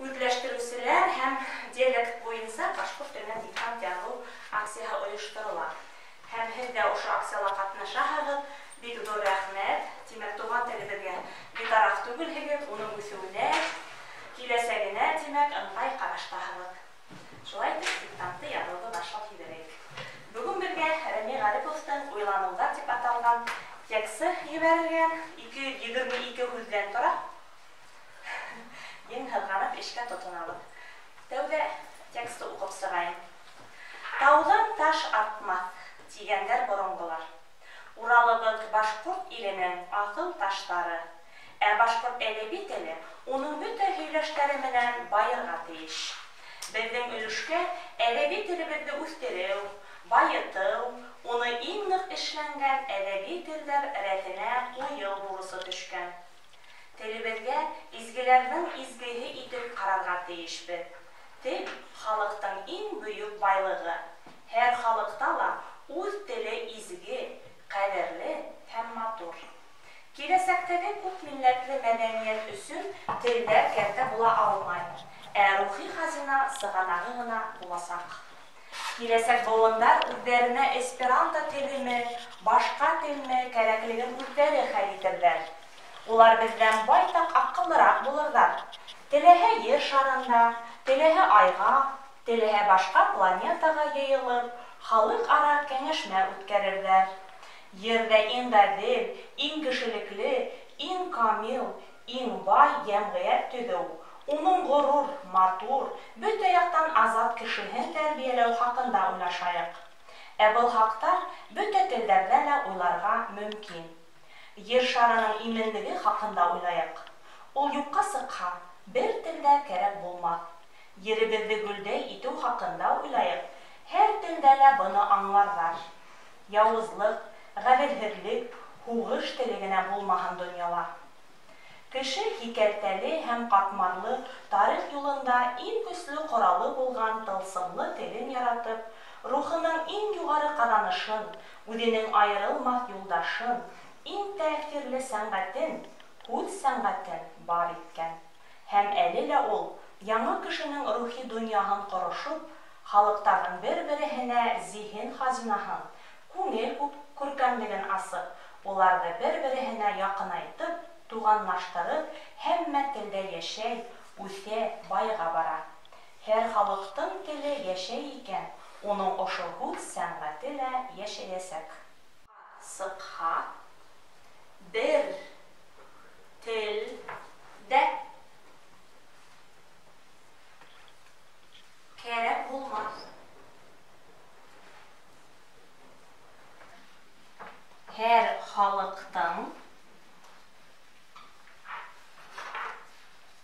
Үҙләштереүселәр һәм диалект буйынса башҡорт теленә диктант яҙыу акцияһы ойошторола. Һәм һеҙ ҙә ошо акцияла ҡатнашаһығыҙ. Бик ҙур рәхмәт. Тимәк, туған телебеҙгә битараф түгелһегеҙ, уның үҫеүенә, киләсәгенә, тимәк, ыңғай ҡараштаһығыҙ. Шулай итеп, диктантты яҙыуҙы башлап ебәрәйек. Бөгөн беҙгә Рәми Ғариповтың «Уйланыуҙар» тип аталған тексты ебәрелгән, 222 һүҙҙән тора. Ең һыҙғанып эшкә тотонабыҙ. Тәүҙә тексты уҡып сығайым. Тауҙан таш артмаҫ, тигәндәр боронғолар. Уралыбыҙ башҡорт иленең аҫыл таштары, ә башҡорт әҙәби теле уның бөтә һөйләштәре менән байырға тейеш. Беҙҙең өлөшкә әҙәби телебеҙҙе үҫтереү, байытыу, уны иң ныҡ эшләнгән әҙәби телдәр рәтенә ҡуйыу бурысы төшкән. Телебеҙгә изгеләрҙең изгеһе итеп ҡарарға тейешбеҙ. Тел халыҡтың иң бөйөк байлығы. Һәр халыҡта ла үҙ теле изге, ҡәҙерле һәм матур. Киләсәктәге күп милләтле мәҙәниәт өсөн телдәр кәртә була алмай, ә рухи хазина сығанағы ғына буласаҡ. Киләсәк быуындар үҙҙәренә эсперанто телеме, башҡа телме кәрәклеген үҙҙәре хәл итерҙәр. Улар беҙҙән байтаҡ аҡыллыраҡ булырҙар. Теләһә ер шарында, теләһә айға, теләһә башҡа планетаға йыйылып, халыҡ-ара кәңәшмә үткәрерҙәр. Ерҙә иң ғәҙел, иң кешелекле, иң камил, иң бай йәмғиәт төҙөү, уның ғорур, матур, бөтә яҡтан азат кешеһен тәрбиәләү хаҡында уйлашайыҡ. Ә был хаҡта бөтә телдәрҙә лә уйларға мөмкин. Ер шарының именлеге хаҡында уйлайыҡ. Ул юҡҡа сыҡһа, бер тел дә кәрәк булмаҫ. Еребеҙҙе гөлдәй итеү хаҡында уйлайыҡ. Һәр телдә лә быны аңларҙар. Яуызлыҡ, ғәҙелһеҙлек, һуғыш теле генә булмаһын донъяла. Кеше һикәлтәле һәм ҡатмарлы тарих юлында иң көслө ҡоралы булған тылсымлы телен яратып, рухының иң юғары ҡаҙанышын, үҙенең айырылмаҫ юлдашын, иң тәьҫирле сәнғәтен, һүҙ сәнғәтен бар иткән. Һәм әле лә ул яңы кешенең рухи донъяһын ҡорошоп, халыҡтарҙың бер-береһенә зиһен хазинаһын, күңел күркәмлеген асып, уларҙы бер-береһенә яҡынайтып, туғанлаштырып, һәммә телдә йәшәй, үҫә, байыға бара. Һәр халыҡтың теле йәшәй икән, уның ошо һүҙ сәнғәте лә йәшәйәсәк. Сыҡһа, бер тел дә кәрәк булмаҫ. Һәр халыҡтың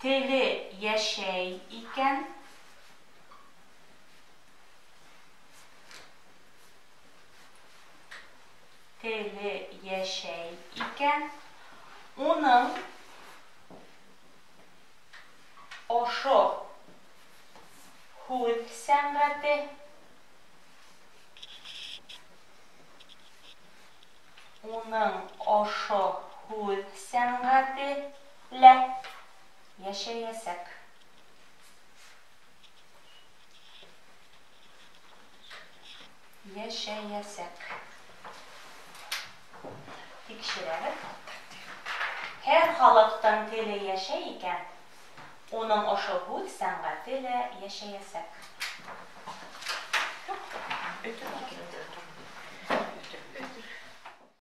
теле йәшәй икән, теле йәшәй икән, уның ошо һүҙ сәнғәте уның ошо һүҙ сәнғәте лә йәшәйәсәк. Йәшәйәсәк. Тикшерәбеҙ. Һәр халыҡтың теле йәшәй икән, уның ошо һүҙ сәнғәте лә йәшәйәсәк.